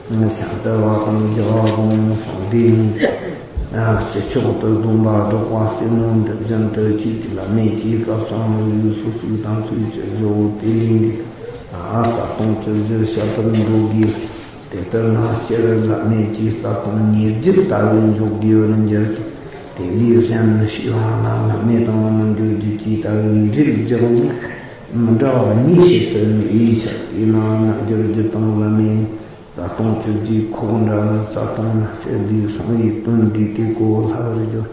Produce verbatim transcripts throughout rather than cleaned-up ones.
ཤིང་རྟ་བ་དང་རྒྱལ་བ་དང་གསང་བདེ་ནི། སྤྱི་མཆོག་ཏུ་སྡོམ་པ་སྒྲོག་པ་རྩེ་མོ་འདི་བཞིན་དུ་གྱིས། བླ་མེད་ཀྱི་སྐབས་སུའང་ལུས་སོ་སོའི་དམ་ཚིག་ཅི་བཞིན་དེ་ལས་འདས། རྩ་ལྟུང་ཅི་བཞིན་བཤགས་པར་འགྲོ་དགོས། དེ་ལྟར་ན་སྤྱིར་བླ་མེད་ཀྱི་རྩ་ལྟུང་ཉེར་བརྒྱད་ལྟ་བུ་འཇོག་དགོས་པར་འགྱུར་ཏེ། དེ་ལས་གཞན་ཞེས་པ་ན་བླ་མེད་དང་རྣལ་འབྱོར་རྒྱུད་ཀྱི་ལྟ་བུ་འབྲེལ་རྒྱག་ནས་མི་འདྲ་བ་གཉིས་ཤེས་སུ་མི་འོས་ཤིང་། དེས་ན་རྣལ་འབྱོར་རྒྱུད་དང་བླ་མེད་རྩ་ལྟུང་བཅུ་བཞི་ཁོག་འདྲ་བར། རྩ་ལྟུང་རྣམས་ཀྱི་ལུས་གསང་བའི་དོན་འདས་ཏེ་གོ་སླ་བར་བརྗོད།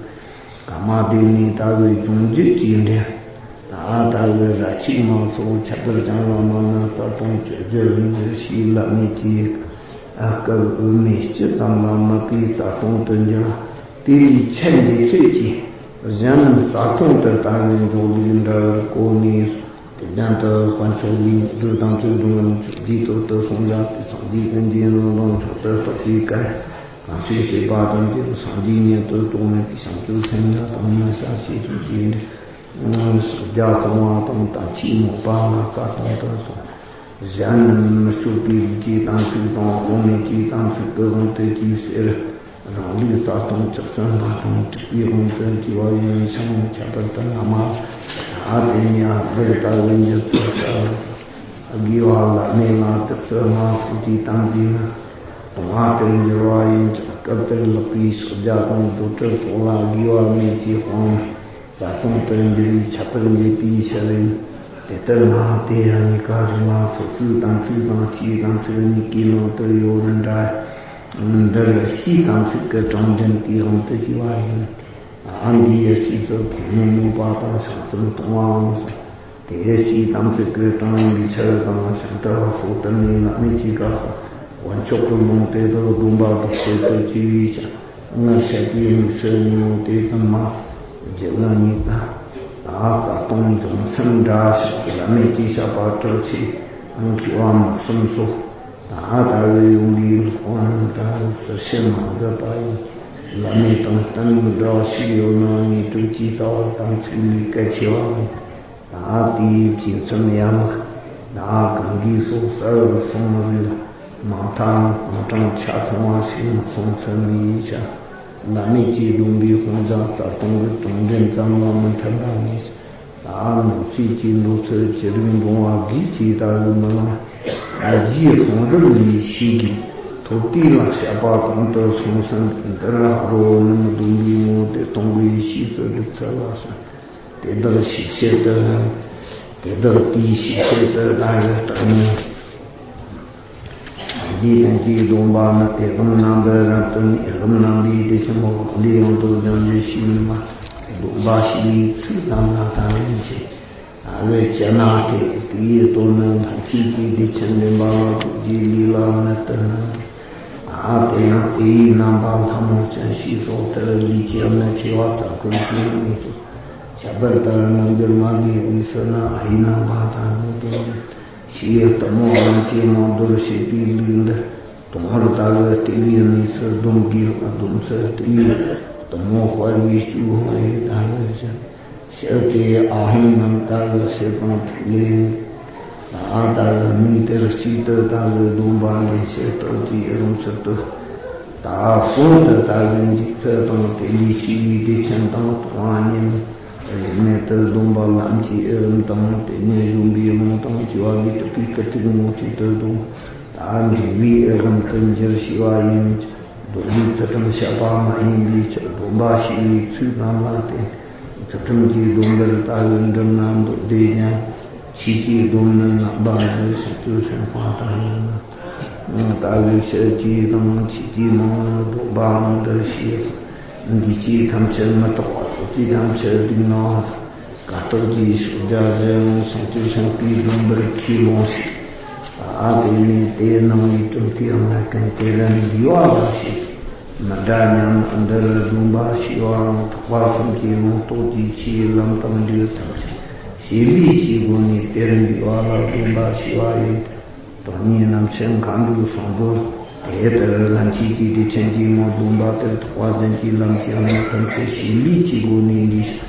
ཀ་མ་དེ་ནས་ལྟ་བུ་སྦྱོང་རྒྱུད་ཀྱི་འབྲེལ། ད་ལྟ་བུ་ར་ཆིག་མ་སོགས་ཁྱད་པར་ཅན་ལ་མ་ནི་རྩ་ལྟུང་བཅུ་བཞི་རུ་འགྱུར་ཞེས་བླ་མེད་ཀྱི་སྐབས་དབུ་མེད་སྤྱི་ཙམ་ལ་དམིགས་པའི་རྩ་ལྟུང་དུ་འགྱུར་བ། དེ་ལས་ཆད་འགྱེད་ཚུལ་གྱིས་གཞན་རྩ་ལྟུང་དུ་ལྟ་བུ་འཇོག་ལུགས་འདྲ་བར་གོ་ནས། དེ་བཞིན་དུ་དཀོན་མཆོག་ལས་འབྲས་དམ་ཚིག་སྡོམ་པ་མཆོག་རྗེས་ཐོབ་ཏུ་གསུངས་ལ། དེ་སངས་རྒྱས་ཀུན་གྱི་ནང་དོན་མཆོག་ཏུ་རྟོགས་པའི་སྐལ། གང་ཞིག་བྱེད་པ་ཐམས་ཅད་སངས་རྒྱས་ཉིད་དུ་རྟོགས་ནུས་པའི་བྱང་ཆུབ་སེམས་ཉིད་དང་མཉམ་བཞག་བྱེད་ཚུལ་གྱི་འབྲས། ཕྱག་རྒྱ་གཏོང་བ་དང་དམ་ཚིག་སྨོད་པ་ལ་རྩ་ལྟུང་དུ་གསུངས། གཞན་རྣམས་མི་སྤྱོད་པའི་རིགས་ཀྱི་དམ་ཚིག་དང་དབང་མེད་ཀྱི་དམ་ཚིག་གི་དབང་དུ་བྱས་ཟེར། རང་ལུགས་རྩ་ལྟུང་བཅུ་གསུམ་པ་དང་དྲུག་པའི་དབང་དུ་བྱས་པ་ཡིན་ཞིང་། ཁྱད་པར་དུ་བླ་མ་ལ་དེ་ཉིད་འདིར་ལྟ་བུ་འགྱུར་ཚུལ་གསལ། དགེ་བ་བླ་མེད་ལ་དེར་ཚུལ་སྣ་ཚོགས་ཀྱི་དམ་བཅས་ནི། ལྟུང་བ་དེར་འགྱུར་བ་ཡིན་ཀྱང་། སྐབས་དེར་ལེགས་པའི་ཕྱག་རྒྱ་དང་རྫུ་འཕྲུལ་སོགས་ལ་དགེ་བ་མེད་ཅེས་དཔང་ནས། རྩ་ལྟུང་དུ་འགྱུར་བའི་ཁྱད་པར་འབྱེད་པའི་ཕྱིར་ཡིན། དེ་ལྟར་ན་དེ་གཉིས་ཀ་རིགས་ལ་སོ་སོའི་དམ་ཚིག་དང་སྤྱིའི་དམ་ཚིག་གཉིས་ཀའི་ནང་དུ་ཡོད་རུང་འདྲ། འདིར་སྤྱིའི་དམ་ཚིག་གི་གྲངས་འདྲེན་དེའི་དབང་དུ་བྱས་པ་ཡིན། ཨ། འདིའི་སྤྱིའི་ཚུལ་ཕུང་ནུ་སྨོད་པ་དང་བྱང་སེམས་གཏོང་བའམ་གསུངས། དེའི་སྤྱིའི་དམ་ཚིག་གི་གྲངས་ཡིན་པའི་ཕྱིར་དང་། ཤིང་རྟ་བ་སོགས་དུ་མའི་བླ་མེད་ཀྱི་སྐབས་སུ་དཀོན་མཆོག་གི་ལུང་དེ་དག་སྡོམ་པ་སྒྲོག་བྱེད་དུ་བྱས་པའི་ཕྱིར། སྔར་བཤད་པའི་དམིགས་སུ་ཉོན་དེ་དུ་མ་བརྒྱུད་ལ་ཉེས་པ། ད་རྩ་ལྟུང་འབྱུང་མཚམས་འདྲ་ཞིག་བླ་མེད་ཀྱི་བཤགས་པ་གྲུབ་ཆེན་མཁས་པ་མི་གསུམ་སོགས། ད་ལྟ་བུའི་ཡོང་གི་ལུགས་དབང་ད་ཟུར་ཕྱིར་མ་འགག་པ་ཡིན། བླ་མེད་དང་བསྟུན་འདྲ་ཞིག་ཡོད་ན་དངོས་གྲུབ་ཀྱི་རྩ་བ་དམ་ཚིག་ལས་གལ་ཆེ་བ་མིན། ད་དེའི་བཅས་མཚམས་ཡན་ལག་ད་གང་གིས་སོགས་གསལ་བར་གསུངས་རིགས་ལ། མང་ཐང་གང་དྲང་ཆ་ཚང་བ་ཞིག་མི་གསུང་ཚུལ་མི་ཡིན་ཞིང་། བླ་མེད་ཀྱི་སྡོམ་པའི་དཔང་བྱ་རྩ་ལྟུང་གི་གྲངས་འདྲེན་ཙམ་ལ་མི་མཐུན་པ་མེད། ད་ནང་གསེས་ཀྱི་མདོ་ཚུལ་ཅི་རིགས་འབྱུང་བ་དགོས་ཀྱི་ལྟ་བུ་མི་ལ། རྗེའི་གསུང་རབ་ལས་ཤེས་དགོས། ཐོབ་དུས་ལ་བཤད་པ་གོང་དུ་སོང་ཚུལ་འདིར་རོ་ནུ་མི་སྡོམ་པའི་ངོ་དེ་གཏོང་དགོས་ཞེས་སུ་སྒྲུབ་ཚུལ་ལ་ཟེར། དེ་དག་ཤེས་ཕྱིར་དུ། དེ་དག་དེའི་ཤེས་ཕྱིར་དུ་ད་ཡོད་རྟགས་ནི། སངས་རྒྱས་ཀུན་གྱི་སྡོམ་པ་ནི། འོས་འབངས་རྣམ་པར་རབ་བསྟུན། འོས་འབངས་རྣམ་པའི་བདེ་ཆེན་པོ། དགོངས་འགྲེལ་ཡང་དུ་སྦྱང་རྒྱུ་ཞེས་ནི་མ། སྡོམ་པ་ཞེས་པའི་ཚིག་རྣམས་ལ་ད་ཡོད་ཅེས། ད་ལོས་ཅི་ན་སྟེ། དེའི་དོན་ནི་ལྷན་སྐྱེས་ཀྱི་བདེ་ཆེན་ལྡན་པ་ལ་བསྒོ་རྒྱུའི་ལས་ལ་གནད་དུ་སྣང་གི། ཨ། དེ་ཡང་དེའི་རྣམ་པ་ལྷ་མོ་ཅན་ཞེས་སོགས་དེར་ལུས་ཀྱི་གནད་ཆེ་བ་རྩ་འཁོར་གྱི་དངོས་སུ། ཁྱད་པར་ལྟར་རྣལ་འབྱོར་མ་ལུས་དབུས་སུ་ནི་ཨའི་རྣམ་པ་དང་ནི་སྡོམ་པའི་ཞེས་གཏུམ་མོ་རྣམས་ཀྱི་ནང་དོར་བྱེད་པའི་ལུགས་འདི། དང་པོར་ལྟ་བུ་ལྟེ་བའི་གནས་སུ་སྡོམ་དགོས་ལ། སྡོམ་ཚུལ་ལྟེ་བའི་གཏུམ་མོ་སྤར་བའི་སྤྱོད་ཡུལ་ལྟ་བུ་བཞིན། ཕྱིར་དེ་ཨ་ཧོང་རྣམས་ལྟ་བུ་ཕྱི་དང་ཐིག་ལེ་ནི། ད་ལྟ་བུ་གནས་དེར་གཅིག་ཏུ་ལྟ་བུ་སྡོམ་པ་ལེན་ཕྱིར་སྟོབས་ཀྱིས་རང་ཚུལ་དུ། ད་གསུམ་དུ་ལྟ་བུ་འཇུག་ཚུལ་དང་། དེ་ལས་སྐྱེ་བའི་བདེ་ཆེན་དང་གཏོང་བ་གཉིས་ནི། རིས་མེད་དུ་སྡོམ་པ་ལམ་གྱི་ཨི་ལམ་དང་། དེ་ནས་གཞོམ་པའི་ལུང་དང་། སྐྱེ་བ་དགུའི་གྲུབ་པའི་སྐུ་ཐིག་ངོ་གཅིག་ཏུ་སྡོམ། ད་འབྲས་བུའི་ཨི་ལམ་དུ་འགྱུར་ཞེས་པ་ཡིན། སྡོམ་པའི་ཚུལ་ཁྲིམས་བཤད་པ་མ་ཡིན་པའི་ཕྱིར། སྡོམ་པ་ཞེས་པའི་ཚིག་རྣམས་ལ་བརྟེན། ཚུལ་ཁྲིམས་ཀྱི་སྡོམ་པར་ལྟ་བུ་འགྲིམ་ན་མདོ་སྡེ་ཉམས། ཆོས་ཀྱི་སྡོམ་ནི་རྣམ་པ་བཞི། བྱང་ཆུབ་སེམས་དཔའ་དང་ནི། ལྟ་བུའི་ཕྱིར་གྱིས་དང་། ཆོས་ཀྱི་རྨང་ནི་སྡོམ་པའང་འདི་ཞེས། འདུས་བྱས་ཐམས་ཅད་མི་རྟག་པ། སོ་སྐྱེ་ཐམས་ཅད་སྡུག་བསྔལ་བ། ཀ་དག་གི་ཕྱོགས་བརྒྱ་བཞི་ཡང་བྱང་ཆུབ་སེམས་དཔའི་སྡོམ་པར་ཁས་བླངས་ཤིང་། ཨ། དེ་ནས་དེ་སྣང་བའི་གྲུབ་མཐའི་གནད་ཀུན་དེར་འདུས་པ་ལ་ཞེས་མི་འདྲ་སྙམ་ན། འདིར་སྡོམ་པ་ཞེས་པའང་ཐེག་པ་གསུམ་གྱི་ལུང་རྟོགས་ཀྱི་ཆོས་ལམ་དང་འབྲས་བུ་ཐམས་ཅད་བྱེད་ལས་ཀྱི་སྒོ་ནས་དེར་འདུས་པ་ལ་སྡོམ་པ་ཞེས་པ་ཡིན་ཏེ། དོན་གཉིས་རྣམ་བཤད་མཁའ་འགྲོའི་གསུང་དོན། དེ་ལྟར་ལྷན་སྐྱེས་ཀྱི་བདེ་ཆེན་གྱི་ངོར་སྡོམ་པ་དེར་ཐེག་པ་གཞན་གྱི་ལམ་གྱི་གནད་ཐམས་ཅད་བྱེད་ལས་ཀྱི་སྒོ་ནས་འདུས་ཤིང་།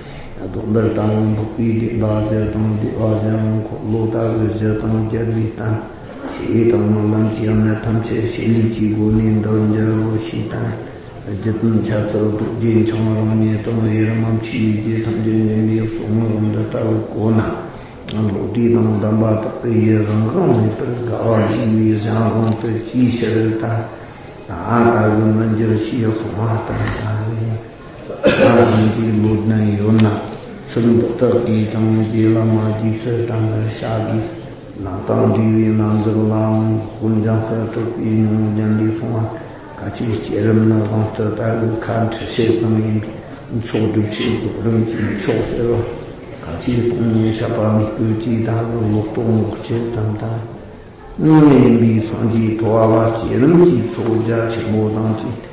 སྡོམ་པར་ལྟ་བུ་འཕགས་པའི་བདེན་པ་བཞི་དང་བདེ་བ་བཞིའམ་འཁོར་ལོ་ལྟ་བུ་བཞི་དང་རྒྱལ་བའི་གཏན་ ཞེས་དང་། ལམ་གྱི་གནད་ཐམས་ཅད་བྱེད་ལས་ཀྱི་སྒོ་ནས་འདོན་རྒྱལ་པོ་ཞེས་དང་། རྒྱུད་དོན་འཆད་ཚུལ་རྡོ་རྗེ་འཆང་རང་ཉིད་དང་། ཡི་རང་ངམ་ཆོས་ཀྱི་རྒྱལ་ཐམས་ཅད་མཉམ་པའི་གསུང་ངག་འདི་ལྟ་བུ་གོ་ན། བློ་གྲོས་དང་ལྡན་པ་དག་གི་ཡི་རང་དབང་མེད་པར་དགའ་བ་ཡིད་ལས་གཞན་དབང་དུ་ཅིའི་ཕྱིར་ད། ད་ལྟ་བུ་མི་འགྱུར་ཞེས་གསུངས་པ་ལྟར་ད་རེས། ད་ལན་གྱི་ལོ་ལྡན་ཡོད་ན། ཚུལ་འདི་དག་གིས་ཀྱང་རྗེ་བླ་མ་རྗེས་སུ་དྲན་པར་བྱ་དགོས། ལམ་དང་འབྲེལ་བའི་རྣམ་གཞག་ལའང་དཔལ་འཇམ་དཔལ་གྲགས་པའི་སྙིང་པོ་རྒྱན་ལས་གསུངས་པ། སྐད་ཅིག་བསྐྱེད་རིམ་ནི་དབང་དུ་ལྟ་བུའི་ཁ་འཁྲི་བྱེད་ཙམ་ཡིན་པས། མཆོག་སྒྲུབ་བྱེད་རྫོགས་རིམ་གྱི་མཆོག་ཟེར་བ། སྐད་ཅིག་སྟོང་ཉིད་བཤད་པ་ནི་སྐུལ་གྱི་ལྟ་བུ་ལོག་རྟོག་འགོག་བྱེད་ཙམ་དང་། ཡིན་པའི་སངས་རྒྱས་ཐོབ་པ་བསྐྱེད་རིམ་གྱི་ཚོགས་རྒྱ་ཆེན་པོ་དང་བཅས།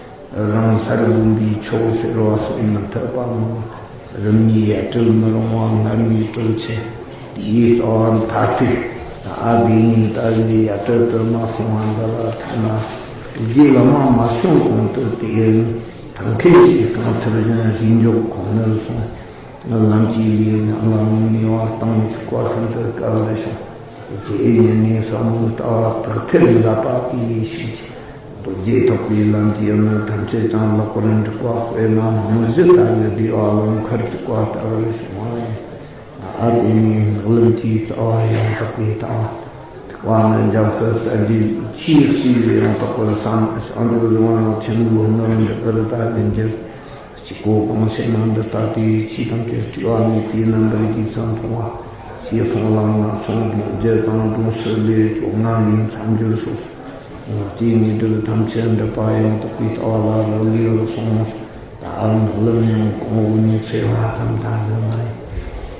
རང་སླར་བསྒོམ་པའི་མཆོག་ཟེར་བ་སོགས་མི་འཐད་པ་མང་། རིམ་གཉིས་ཡ་བྲལ་མི་རུང་བ་སྔར་ནས་གྲོལ་ཕྱིར། དེའི་རྩ་བ་མཐར་ཐུག་ད་དེ་ནས་ད་གི་ཡ་བྲལ་དུ་མ་སོང་བ་འདི་ལ་ཐུག་ན། རྗེ་བླ་མ་མ་བྱོན་གོང་དུ་དེ་ཐབས་མཁས་ཀྱིས་གང་ཐུབ་བཞིན་རྗེས་འཇུག་ཁོ་ནར་གསུངས། ལམ་གྱི་ལས་རྣམས་ལ་ངོམས་ནུས་པ་དང་ཚུགས་པ་ཤིན་ཏུ་དཀའ་བར་བྱུང་། རྗེ་ཉིད་ནས་ཟབ་མོའི་ལྟ་བ་དག་ཐེར་བཞག་པ་དེའི་ཤུགས་ཀྱིས། རྡོ་རྗེ་ཐེག་པའི་ལམ་གྱི་གནད་ཐམས་ཅད་ཀྱང་ལེགས་པར་འགྲིག་པ། དཔེར་ན་རྨང་གཞི་ལྟ་བུའི་བདེ་བ་ལ་མཁར་བཙུགས་པ་ལྟ་བུར་བྱུང་བ་ཡིན། ཨ་དེ་ནས་ངག་ལམ་གྱི་རྩ་བ་ཡང་དག་པའི་ལྟ་བ། ཐེག་པ་ནི་འཇམ་དཔལ་རྩ་རྒྱུད་ལས་ཆེས་གཅིག་ལས་ཡང་དག་པར་བསམ། བྱང་ཆུབ་སེམས་དབང་ཆེན་པོའི་སྣོད་འགྲུབ་པར་ལྟ་བའི་འགྱུར། གཅིག་གོ་གང་ཤེས་ན་འདི་ལྟ་སྟེ། ཆོས་ཐམས་ཅད་སྤྲོས་པ་མེད་པའི་རྣམ་པར་རྗེས་སུ་མཐོང་བ། ཞེས་གསུངས་ལ། ངན་སོང་སྡུག་བསྔལ་དང་སྡུག་བསྔལ་ལས་བཅོ་ལྔ་ལས་མཚམས་སྦྱོར་སོགས་སུ། ངག་བཅས་ནས་སྒྲུབ་ཐམས་ཅད་འགྲུབ་པ་ཡང་དག་པའི་ལྟ་བ་ལ་རག་ལས་པར་གསུངས་སོ། ད་ངག་ལམ་ཡང་གོང་འོག་གཉིས་ཚེ་བ་ཙམ་དང་ལྡན་པ་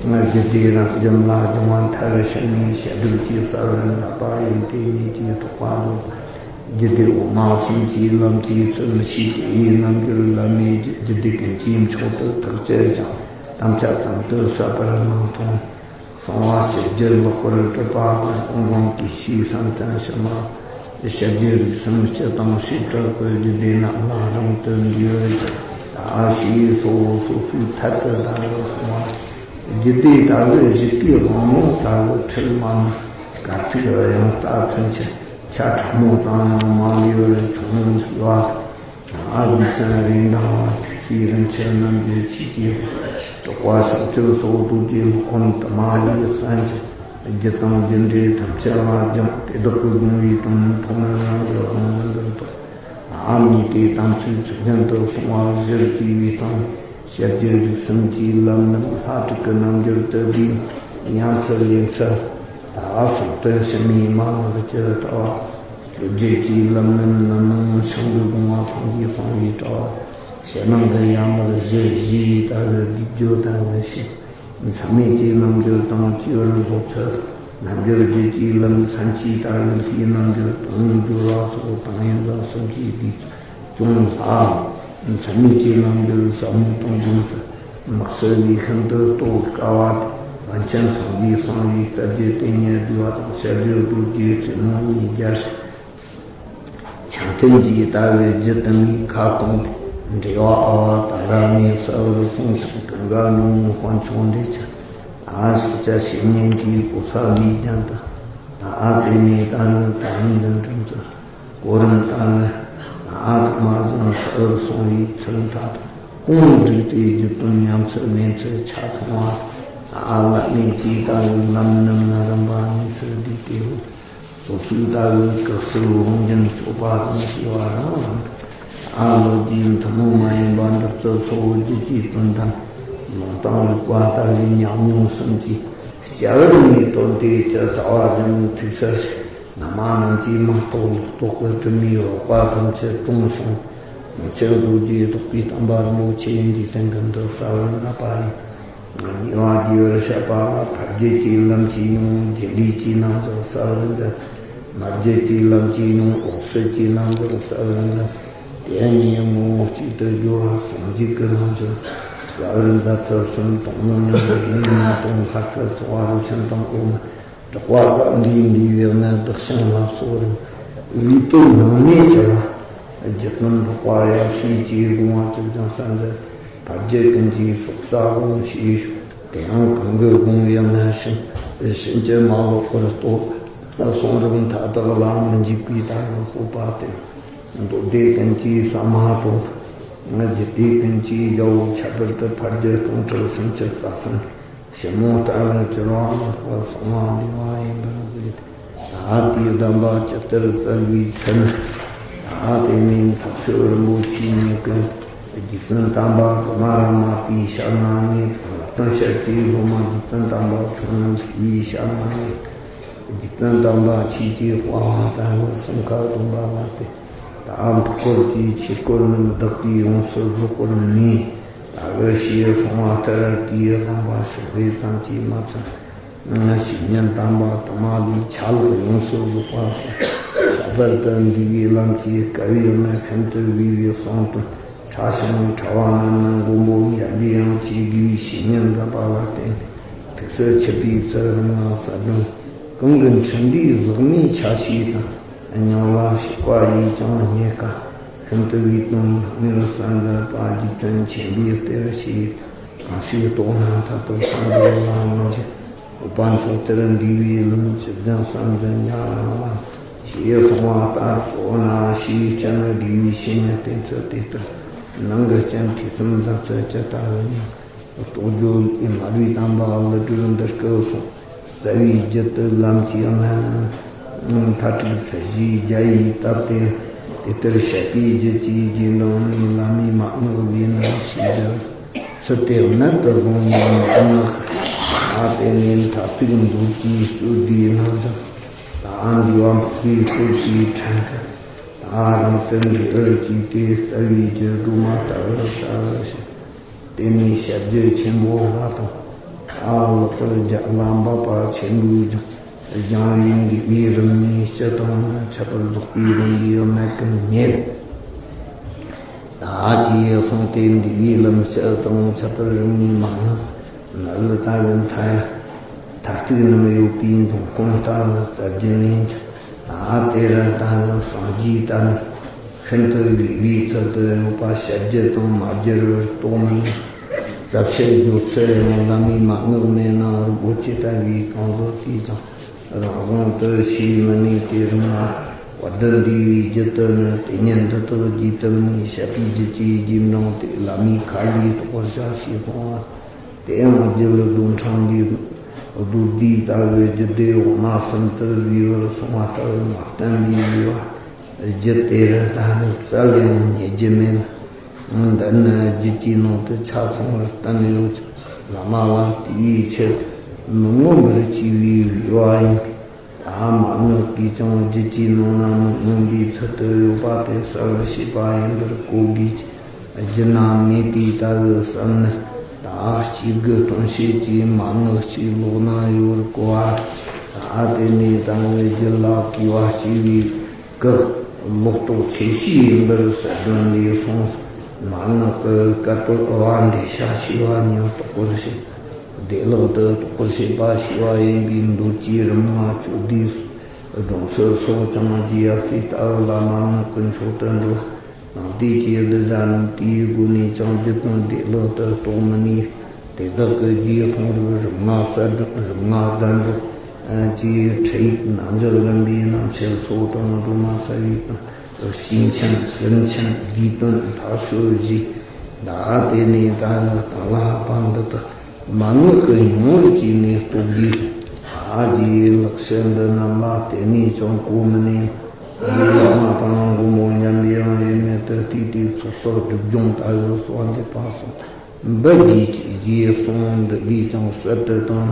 ཡིན། རྒྱུད་སྡེ་རབ་འབྱམས་ལ་སྦྱང་བ་མཐའ་ཡས་ཕྱིན་ནས་བཤད་སྒྲུབ་ཀྱི་ས་བོན་བཏབ་པ་ཡིན། དེ་ཉིད་ཀྱི་རྟོགས་པ་རྫོགས། རྒྱུད་སྡེ་འོག་མ་གསུམ་གྱི་ལམ་གྱི་ཚུལ་ཤེས་དེའི་རྣམ་འགྱུར་ལ་མེད་རྒྱུ། རྒྱུད་སྡེ་ཀུན་གྱི་མཆོག་ཏུ་ཐག་བཅད་ཀྱང་། དམ་བཅའ་ཙམ་དུ་ཟབ་པར་མི་མཐོང་། གསང་བ་སྤྱི་རྒྱུད་ལེགས་པར་གྲུབ་པ་དང་། ཀུན་བཟང་གིས་ཞེས་བསམ་གཏན་ཕྱི་མ། བཤད་རྒྱུད་རིགས་གསུམ་སྤྱི་དང་བྱེ་བྲག་གི་རྒྱུད་སྡེ་རྣམས་ལ་རིང་དུ་འདྲིས་པར་གྱུར། ད་ཞེས་སོགས་སོ་སོའི་ཐད་དུ་བདག་གིས་གསུངས་པ། རྒྱུད་སྡེ་ལྟ་བུའི་གཞི་གི་དབང་ལུང་ལྟ་བུ་ཁྲིད་མ་ནི། དཀའ་ཐུབ་དབྱངས་རྟ་ཚུན་ཆད་ཆ་ཕྲ་མོ་ཙམ་ཡང་མ་ལུས་པར་འཁྱོངས་པ་དང་། ཨ་རྒྱུད་ཀྱང་རིགས་འདྲ་བ་ཐུགས་སྲས་རིན་ཆེན་རྣམ་རྒྱལ་ཆོས་ཀྱི་དབང་། གྲགས་པ་ཕྱོགས་བཅུར་སོགས་རྡོ་རྗེ་སློབ་དཔོན་དུ་མ་ལུས་གསན་ཅིང་། རྒྱུད་དང་རྒྱུད་འགྲེལ་ཐམས་ཅད་ལ་སྦྱངས། དེ་དག་གི་དགོངས་པའི་དོན་ཐོག་མར་རང་གི་དབང་མངོན་དུ་རྟོགས། ཨ་མྱེས་དེ་དམ་ཚིག་ཚིག་བཞིན་དུ་གསུང་བ་གཞིར་གྱུར་པའི་སྟེང་། བཤད་རྒྱུད་རིགས་གསུམ་གྱི་ལམ་རྣམས་ལྷ་དྲུག་གི་རྣམ་འགྱུར་དུ་བསྡུས། ཉམས་སུ་ལེན་ཚུལ། ད་གསང་སྟེ་ཕྱི་མའི་མ་ནག་ཅི་ལྟ་བ། སྤྱོད་བརྒྱད་ཀྱི་ལམ་རྣམས་ནི་ནང་བྱང་གི་དགོངས་པ་སངས་རྒྱས་གསུངས་པའི་དྲ་བ། ཕྱི་ནང་གི་ཡན་ལག་བཞི་བཞིའི་ལྟ་བུ་བསྡུས་བརྗོད་དང་ལྡན་ཞིང་། མཚམས་མེད་ཀྱི་རྣམ་འགྱུར་དང་བཅས་པར་སློབ་ཚུལ། རྣལ་འབྱོར་རྒྱུད་ཀྱི་ལམ་མཚན་གྱི་ལྟ་བུ་ལྷའི་རྣམ་འགྱུར་དང་སྦྱོར་བ་སོགས་ཏིང་ངེ་འཛིན་གསུམ་གྱི་བསྡུས་ཚུལ་ཅུང་ལྷག་མཚན་མེད་ཀྱི་རྣམ་འགྱུར་ཟབ་མོ་དང་སྒོམ་ཚུལ། དམིགས་བསལ་ལས་ཤིན་ཏུ་རྟོགས་དཀའ་བ་དང་། པཎ་ཆེན་སངས་རྒྱས་གསུངས་པའི་རྩ་རྒྱུད་དེ་ཉིད་བསྡུས་པ་དང་། བཤད་རྒྱུད་རྡོ་རྗེ་ཐུན་མོང་མའི་རྒྱལ་སྲས་འཆང་ཐུན་གྱི་ལྟ་བའི་རྒྱུད་དུ་ངས་ཁ་བསྐངས་ཏེ། འགྲེལ་པ་ཨ་བ་ཏཱ་ར་ནས་གསལ་བར་གསུངས་ཤིང་། ཀུན་དགའ་ནོར་བུ་དཔལ་མཆོག་འགྲེལ་ཆེན། ད་ཕྱག་རྒྱ་བཤེས་གཉེན་གྱི་གོ་ས་ལས་རྒྱན་དུ། ད་དེ་ནས་ད་ནི་ད་རིང་འདི་འགྲིམ་དུ། གོ་རིམ་ལྟར་ན། ཨ་ཐ་མ་ཅང་ཟུར་སོང་བའི་ཚུལ་མཐའ་དང་གོང་བསྒྲིགས་ཏེ་རྒྱུད་དོན་ཉམས་སུ་ལེན་ཚུལ་ཆ་ཚང་བ། ཨ་བླ་མེད་ཅེས་བཏགས་པའི་ལམ་རྣམས་ནི་རིམ་པ་གཉིས་སུ་བསྡུས་ཏེ། སོ་སོའི་ལྟ་བའི་སྐུ་གསུར་དབང་རྒྱུན་སྤྱོད་པ་དང་བྱས་པ་རང་རང་དང་། ཨ་ལོ་རྒྱུས་ཐུན་མོང་མ་ཡིན་པ་འགྲུབ་ཚུལ་སོགས་རྒྱུད་ཀྱི་དོན་དམ་ལུང་དང་རིགས་པ་ལྟ་བུའི་ཉམས་མྱོང་གསུམ་གྱིས་སྐྱེ་བར་ངེས་དོན་དེ་ཇི་ལྟ་བ་བཞིན་ཐུགས་སུ་ཆུད། སྔ་མ་རྣམས་ཀྱིས་མ་རྟོགས་ལོག་རྟོག་གི་དྲི་མའི་འོག་པ་ཐམས་ཅད་དྲོངས་ཤིང་། གསང་ཆེན་རྡོ་རྗེ་ཐེག་པའི་བསྟན་པ་རིན་པོ་ཆེ་འཇིག་རྟེན་ཀུན་ཏུ་གསལ་བར་གནས་པ་ཡིན། ཉེ་བར་རྒྱས་པར་བཤད་པ་ལ། ཐར་རྒྱུད་ཀྱི་ལམ་གྱི་མྱོང་། རྒྱུད་ལས་ཀྱི་རྣམ་གཞག་གསལ་བར་མཛད་ཚུལ། མར་རྒྱུད་ཀྱི་ལམ་གྱི་མྱོང་། འོད་གསལ་གྱི་རྣམ་གཞག་གསལ་བར་མཛད་ཚུལ། དེ་གཉིས་ངོ་བོ་གཅིག་ཏུ་སྦྱོར་བ། ཟུང་འཇུག་གི་རྣམ་གཞག་གསལ་བར་མཛད་ཚུལ་གསུམ་དང་། ནི་ནི་ཡིན་ན་དང་། ལྷ་སྐུ་ཚོགས་པ་རུ་ཆེན་དང་། འོག་མིན་གྲགས་པ་ལ་འདིའི་འདུས་པའི་གནད། བདག་ཅག་ལ་གསོ་རིམ་ལུས་དོན་སྣང་མེད་ཆེ་བ། རྒྱུད་དོན་འཕགས་པ་ཡབ་སྲས་ཀྱི་དགོངས་པ་ཇི་བཞིན་གསལ་མཛད། ཕར་རྒྱུད་ཀུན་གྱི་སྲོག་རྩ་དབང་ཞེས་ཞུ། དེ་ཡང་གང་གི་དགོངས་པའི་གནད་ཕྱིན་ཕྱིན་ཅི་མ་ལོག་པར་རྟོགས། ད་གསུང་རབ་མཐའ་དག་ལ་མི་འཇིགས་པའི་ད་རུང་སྤོབས་པ་སྟེ། མདོ་སྡེ་ཀུན་གྱི་ཟ་མ་ཏོག་རྒྱུད་སྡེ་ཀུན་གྱི་རྒྱལ་པོ། ཁྱད་པར་དུ་ཕ་རྒྱུད་སྟོང་ཕྲག་སུམ་ཅུ་རྩ་གསུམ། ཞིབ་མོ་ལྟ་བར་གྱུར་པ་ལེགས་པར་གསུངས་པ་འདུས་པ་ཡིན་པར་བརྗོད། ད་དེའི་གདམས་པ་ཇི་ལྟར་སྩལ་བའི་ཚུལ། ད་དེ་ནས་ཐབས་ཤེས་རིན་པོ་ཆེ་ཉིད་ཀྱིས། རྗེ་བཙུན་དམ་པ་ཀུ་མ་ར་མ་ཏིའི་ཞབས་ན་གནས། སྟོན་ཞབས་ཀྱི་སློབ་མ་རྗེ་བཙུན་དམ་པ་ཁྱུང་པོ་ལྷ་བུའི་ཞབས་ན་གནས། རྗེ་བཙུན་དམ་པ་ཆོས་ཀྱི་དཔལ་བ་དང་སེམས་ཁ་སྟོན་པ་ལ་བསྟེན། ད་འཕགས་སྐོར་གྱི་ཆོས་སྐོར་རྣམས་བདག་གིས་ཡོངས་སུ་རྫོགས་པར་ནུས། ད་གི་ཞེས་གསུངས་པ་ལྟར། དེའི་གདམས་པ་ཕྱོགས་རེ་ཙམ་གྱིས་མ་ཚད། བཤེས་གཉེན་དམ་པ་དུ་མ་ལས་ཆ་ལག་ཡོངས་སུ་རྫོགས་པ་སོགས། ཁྱད་པར་དུ་འདུལ་བའི་ལམ་གྱི་སྐབས་ཡོད་ན་ཤིན་ཏུ་བས་པའི་གསུང་དོན་ཕྲ་ཞིང་ཕྲ་བ་རྣམས་ནི་མགོན་པོ་འཇམ་པའི་དབྱངས་ཀྱིས་དགེ་བའི་བཤེས་གཉེན་མཛད་པ་ལ་བརྟེན་ཏེ། ཐུགས་སུ་ཆུད་པའི་ཚུལ་རིམ་ལྔ་གསལ་སྒྲོན། གང་གི་འཕྲིན་ལས་ཟག་མེད་ཆ་ཤས་དང་། སྙིང་ལ་ཞུགས་པ་ཡིས་ཀྱང་རྙེད་དཀའ། ཤིན་ཏུ་བའི་དོན་ལ་མངོན་གསལ་མཛད་པ། རྗེ་བཙུན་ཆེན་པོའི་གཏེར་ཞེས། གང་ཞིག་རྟོགས་ན་མཐར་ཐུག་སངས་རྒྱས་ལ་མི་འཇིགས། འོད་དཔག་མཆོག་གཏེར་འདུས་པའི་ལམ། བཅུ་བདུན་གསུམ་དུ་ཉ་རང་ལ། ཞེས་གསུངས་པ་ལྟར་གོ་ན་ཞེས་བྱ་ནི། དགེ་བའི་བཤེས་གཉེན་བསྟེན་ཚུལ་དེ་ལྟར། ནང་གི་སྤྱན་ཐོས་སམ་མཛད་ཚུལ་ཇི་ལྟ་བུ་ཡིན། རྟོགས་བརྗོད་ལས་མར་པའི་དམ་པ་ཀླུ་སྒྲུབ་འདི་སྐད་གསུངས། རྩ་བའི་རྒྱུད་དུ་ལམ་གྱི་གནད་རྣམས་མཐའ་དྲུག་ཚུལ་བཞིའི་རྒྱ་ཡིས་བཏབ་སྟེ། དེ་ལྟར་བཤད་པའི་རྒྱུད་ཀྱི་རྗེས་འབྲང་ནས། བླ་མའི་མ་དངུལ་ལས་ནི་ཞེས་བརྗོད། ཚུལ་དེ་རྣལ་དུ་བཟུང་ནས་མ་དངུལ་ལ་བརྟེན་ནས་མཐར་ཐུག་མདོ་སྡེའི་སྤྱོད་བདེའི་རྣམ་གཞག། ད་འདུལ་བ་འཕགས་པའི་སྐོར་གྱི་ཕྲན་བུ། ད་རང་དོན་འདུལ་བར་བགྱིས་ཏེ། རྩ་བའི་རྒྱུད་སྒྲོལ་མ་ལྟ་བུར་གསལ་བར་བྱེད། དེ་ནས་བཤད་རྒྱུད་ཆེན་པོ་ལྷ་དང་། ད་ལེགས་པར་སྦྱར་ལ་འབབ་པ་ཆེན་པོས་སྦྱངས། སྦྱང་བའི་འདུལ་བའི་རིམ་ནི་སྤྱི་དང་ཁྱད་པར་རྫོགས་པའི་རིམ་པའི་གནད་ཀུན་རྙེད། ད་ཅེས་གསུངས་ཏེ་འདུལ་བའི་ལམ་སྤྱི་དང་ཁྱད་པར་རིམ་གཉིས་མ་ངེས་ནི་ལ་ད་གི་མཐར་མཐར་ཐུག་རྣམས་ཡོད་པའི་འབྱུང་ཁུངས་ལྟ་བུ་རྩ་རྒྱུད་ལས་ཀྱང་། ད་དེ་རུ་ད་གི་སངས་རྒྱས་བསྟན་ཤིན་ཏུ་བའི་བའི་ཚུལ་དུ་ཡོད་པ་བཤད་རྒྱུད་དང་མ་བསྒྱུར་བར་རྟོགས་མི་ནུས། རྩ་བཤད་སྦྱོར་ཚུལ་ཡང་བླ་མའི་མ་དངུལ་མེད་ན་རིན་པོ་ཆེ་ལྟ་བུའི་གང་ཟག་དེས་ཀྱང་རང་དབང་དུ་ཤེས་མི་ནུས་ཏེ། རིམ་ལྔ་པོ་ཏི་འདུལ་བའི་རྒྱུད་དུ་ནི། དེ་ཉིད་འདི་དག་རྒྱས་བཏབ་ནས། བཤད་པའི་རྒྱུད་ཀྱི་རྗེས་འབྲང་སྟེ། བླ་མའི་ཁ་ལས་རྟོགས་པར་བྱ་ཞེས་གསུངས་པ། དེ་ཡང་རྒྱུད་བློ་ལྡན་ཕྲེང་བའི་མདོ་སྡེ་ལྟ་བུའི་རྒྱུད་སྡེ་འོག་མ་གསུམ་དུ་བསྡུས་པར་གསུངས་པ་ལྟ་བུ་མ་བསྟན་པའི་ལུས་པ། རྒྱུད་དེ་རུ་ད་ནི་བཙལ་ཡང་རྙེད་རྒྱུ་མེད་ལ། འདི་ནི་རྒྱུད་ཀྱི་ནང་དུ་ཆ་ཚང་བར་བསྟན་ཡོད་ཀྱང་། བླ་མ་ལ་བལྟས་པའི་ཕྱིར་མི་མངོན་པར་བྱས་པའི་བསྡུས་པ་ཡིན། ད་མ་དངུལ་གྱིས་ཀྱང་རྒྱུད་ཀྱི་ནང་ན་མི་མངོན་པའི་ཚུལ་དུ་ཡོད་པ་དེ་གསལ་བར་བྱེད་པ་ཡིན་པར་གོ་དགོས་ཀྱི། རྒྱུད་ན་མེད་པའི་ལྟ་བུ་བསམ་ནི། ད་སྐྱེ་དགུའི་སྟོང་བཤད་ཀྱི་མ་དངུལ་གཅིག་ལོག་ན་ཡོད་པར་གོ་བ། ད་དེ་ནས་ད་ནི་རྒྱུད་ལ་གུས་པ་སྐྱེ་བའི་གི་ལོག་རྟོག་ཆེ་ཤོས་ཡིན་པར་གསལ་སྒྲོན་ལས་གསུངས། མ་དངུལ་གྱི་སྐད་དོད་དབུ་མ་འགྲེལ་བཤད་ཞེས་པ་ཉིད་རྟོགས་པར་བྱེད། བདེ་བླག་ཏུ་རྟོགས་པར་བྱེད་པ་ཞེས་པ་ཡིན་པས། མདོ་སྡེའི་རིམ་ལྔ་སྤྱོད་བདེའི་སྒྲོམ་གསལ་སོགས་ཀྱང་རྗེ་ཡབ་སྲས་ལྟ་བུ་ལ་མ་དངུལ་གྱི་མཆོག་ཏུ་འགྲོ། ནང་བསྟན་གྱི་གདུལ་བྱ་རྣམས་དེའི་སྒོ་ནས་ཀྱང་རྒྱུད་དང་བདེ་བླག་ཏུ་རྟོགས་མི་ནུས། དེ་དག་གི་རྗེས་གསུང་རབ་རིམ་ལྔ་གསལ་སྒྲོན། རིམ་ལྔ་གདན་རྫོགས་ཀྱི་ཁྲིད་ཡིག་རྣམ་གཞག་རིམ་པའི་རྣམ་བཤད་སོགས་དང་སྒྲོན་མ་གསལ་བའི་དང་། སྤྱི་མཆན། ཟུར་མཆན། དགོས་དོན་མཐར་ཕྱོགས་བཞི། ད་དེ་ནས་ད་ནི་གཏན་ལ་དབབ་པ་འདི་དག་མ་དངུལ་གྱི་མྱོང་བར་བྱས་ནས་རྟོགས་དགོས། ད་རྗེའི་ལེགས་བཤད་འདི་རྣམས་ལ་བརྟེན་ནས་ཀྱང་གོ་མི་ནུས། རྗེ་བླ་མ་དང་མགོན་པོ་འཇམ་པའི་དབྱངས་དབྱེར་མེད་དུ་བལྟས་ཏེ་ཚོགས་གསོག་སྒྲིབ་སྦྱོང་ལྟ་བུ་གསོལ་བ་འདེབས་པ་སོགས་འབུལ་དགོས་ཀྱི་རྗེས་གསུང་འདི་ལས་ཀྱང་གསར་དུ་བཏང་།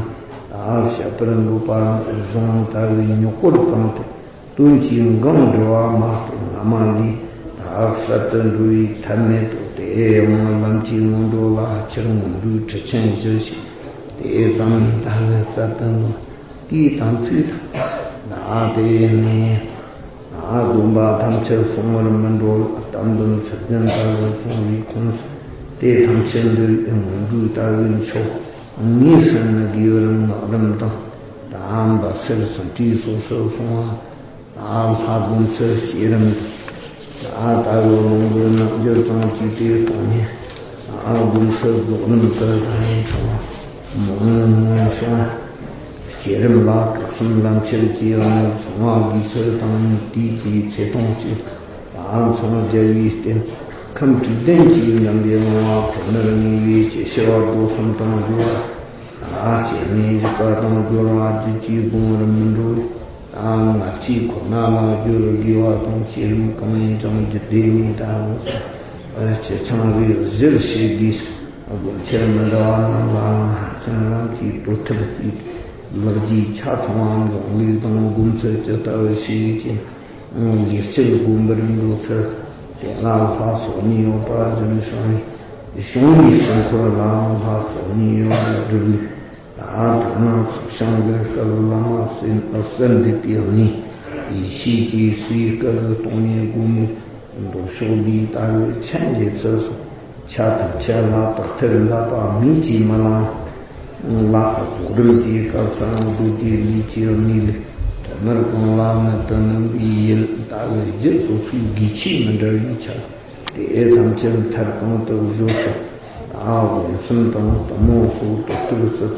ད་བཤད་པར་འདོད་པ་གཞུང་ལྟ་བུའི་རྙོག་པོར་བཏང་སྟེ། དོན་གྱི་འགངས་འགྲོ་བ་མ་གཏོགས་སྔ་མ་ལས་ད་གསར་དུ་འགྲོ་བའི་ཐབས་མེད་དོ། དེ་ཡང་ལམ་གྱི་སྔོན་འགྲོ་ལ་སྤྱིར་སྔོན་འགྲོའི་ཁྲིད་ཆེན་བཞི་ཞེས་དེ་ཙམ་ད་ནི་གསར་དུ་འགྲོ་དེའི་དམ་ཚིག་དང་། ད་དེ་ནས་ད་སྡོམ་པ་ཐམས་ཅད་བསྲུང་བར་མི་འགྲོ་ལ། བསྟན་སྡོམ་ཚུལ་ལྡན་ལྟ་བུ་བསྲུང་བའི་ཁོངས་སུ་དེ་ཐམས་ཅད་འདུ་བའི་སྔོན་འགྲོའི་ལྟ་བུའི་མཆོག་དངོས་སུ་ནི་དགེ་བའི་རིམ་སྔགས་རིམ་དང་། ད་འབད་སར་སུམ་སྒྲིལ་སོགས་སུ་སོང་བ། ད་ལྷ་སྒོམ་ཚུལ་བསྐྱེད་རིམ་དང་། ད་ལྟ་བུ་རླུང་གི་རྣལ་འབྱོར་དང་བཅས་ཏེ་སྟོང་ཉིད་ད་སྒོམ་ཚུལ་རྫོགས་རིམ་དུ་ད་ཡང་འཁྲུལ་བ་མང་པོ་མངོན་བྱུང་། བསྐྱེད་རིམ་ལ་སྐུ་གསུམ་ལམ་ཁྱེར་གྱི་དབང་། གསང་བ་དགོས་ཚུལ་དང་ཉིད་དུས་ཀྱི་ཚེ་ཐུང་གཅིག། ལ་མཚོ་རྒྱལ་བའི་རྟེན་ཁམས་དྲུག་ལྡན་གྱི་འཇམ་པའི་ངང་བ། ཁོ་ནར་ངེས་པའི་སྐྱེ་ཤི་བར་དོ་གསུམ་དང་སྦྱོར་བ། ལ་སྐྱེ་གནས་བཞི་པ་དང་སྦྱོར་བ་རྒྱུད་ཀྱི་སྒོམ་པར་མི་འགྲོ་བའི། ལ་ལྔ་བཅུའི་ཁོ་ན་ལ་སྦྱོར་དགོས་པ་དང་། བསྐྱེད་རིམ་གང་ཡིན་ཀྱང་རྒྱུད་སྡེ་མེད་ལྟ་བུ། སྤྱི་ཆིངས་རེ་བཞིར་བྱེད་དགོས། སྒོམ་ཆེར་མི་འདྲ་བ་རྣམས་ལའང་ཧ་ཅང་རང་གིས་དོར་ཐུབ་རྩིས་ཏེ། ལེགས་བགྱིས་ཆ་ཚང་བ་འབྱུང་ལུགས་དང་སྒོམ་ཚུལ་ཇི་ལྟ་བར་ཤེས་ཀྱི། ལེགས་བཅོས་སྒོམ་པར་འགྲོ་ཚུལ། དེ་ལ་ལྷ་ཚོགས་གཉིས་ཡོད་པ་བཞིན་བྱུང་བའི་བྱུང་བའི་དཀྱིལ་འཁོར་ལའང་ལྷ་ཚོགས་གཉིས་ཡོད་པར་སྒྲུབ་ལུགས། ད་ཐ་ན་ཚོགས་ཞིང་གི་སྐབས་བླ་མ་གསོལ་གསོལ་འདེབས་པའི་གནས། ཡེ་ཤེས་ཀྱི་སའི་སྐབས་སྟོང་ཉིད་སྒོམ་ལུགས། མདོ་ཕྱོགས་འདིའི་ལྟ་བའི་ཆ་འཇལ་ཚུལ་སོགས་ཆ་ཐམས་ཅད་ལ་དག་ཐེར་འདས་པ་མེད་ཅེས་སྨོན་ལམ། ལ་རྫོགས་རིམ་གྱི་སྐབས་སུའང་རྡོ་རྗེ་ལུས་ཀྱི་གནས་ལུགས། ཐོག་མར་གང་ལ་ནི་དོན་རྣམ་པའི་ཡུལ་ལྟ་བུའི་རྒྱུད་སོ་སོའི་དགོས་ཆོས་མི་འདྲ་བའི་ཆ། དེ་ཐམས་ཅད་མཐར་གང་དུ་བཟོད་ཚུལ། ད་སྒོམ་གསུམ་དང་གཏུམ་མོ་སོགས་དོར་ཐུབ་རྩིས་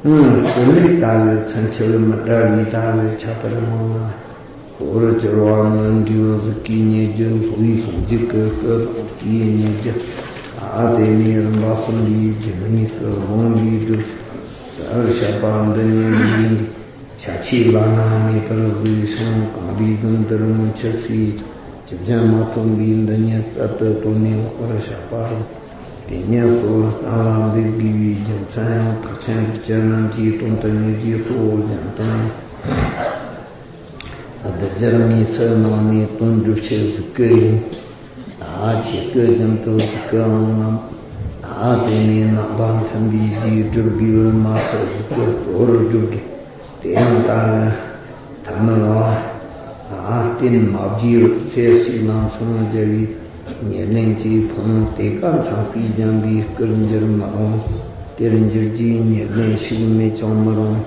ཚུལ། སྤྱི་ལུགས་ལྟ་བུའི་མཚོན་བྱེད་མི་འདྲ་བའི་ལྟ་བའི་ཁྱད་པར་མང་ན། གཙོ་བོར་གྱུར་པ་ནི་འབྲས་བུ་གཟུགས་ཀྱི་ཉེར་བརྒྱད། སློབ་པའི་སངས་རྒྱས་ཀྱི་སྐུ་དང་སྐུའི་ཉེར་བརྒྱད། ཨ་དེ་ནས་རིམ་པ་གསུམ་པའི་སྒྱུ་མའི་སྐུ་ལོངས་པའི་སྒྲུབ་ཚུལ་ཟེར་བར་བཤད་པ་འདི་ཉིད་ལུས་འདི་ཆ་ཆེ་བླ་ན་མེད་པར་བཟོས་ཤིང་། གངས་རིའི་ལྗོངས་འདིར་སྔོན་ཆད་སུས་ཀྱང་ཇི་བཞིན་མ་ཐོབ་པའི་འདི་ཉིད་རྩལ་དུ་བཏོན་ནས་ལེགས་པར་བཤད་པ་རེད། དེ་ཉིད་གཙོ་བོར་གཏན་ལ་འབེབས་དགོས་པའི་རྒྱུ་མཚན་ཡང་། ཐེག་ཆེན་རིགས་ཀྱི་རྣམ་བསྒྱིངས་དོན་དུ་གཉེར་རྒྱུའི་གཙོ་བོ་གཞན་དོན་ཡང་། བསྡུ་སྦྱོར་དངོས་སུ་གནང་ནས་དོན་སྒྲུབ་བྱེད་གཟུགས་སྐུ་ཡིན། ད་ཆོས་སྐུ་རྒྱུན་དུ་གཟུགས་སྐུའང་རྣམས། ད་དེ་ནས་རྣམ་པ་མཐུན་པའི་རྗེས་སྒྲུབ་དགོས་པར་མ་ཟད། གཟུགས་སྐུ་གཙོ་བོར་སྒྲུབ་དགོས། དེ་ཡང་ལྟ་བུ་ཐ་མལ་བ། ད་རྟེན་མ་བགྱིས་པར་ཚེ་གཅིག་ལ་མཚོ་རྒྱལ་བའི་ཉེར་ལེན་གྱི་ཕུང་པོ་དེ་ཀ་འཚངས་པས་འཇམ་པའི་སྐུར་འགྱུར་མི་རུང་། དེར་འགྱུར་རྒྱུའི་ཉེར་ལེན་ཞིག་མེད་ཀྱང་མི་རུང་།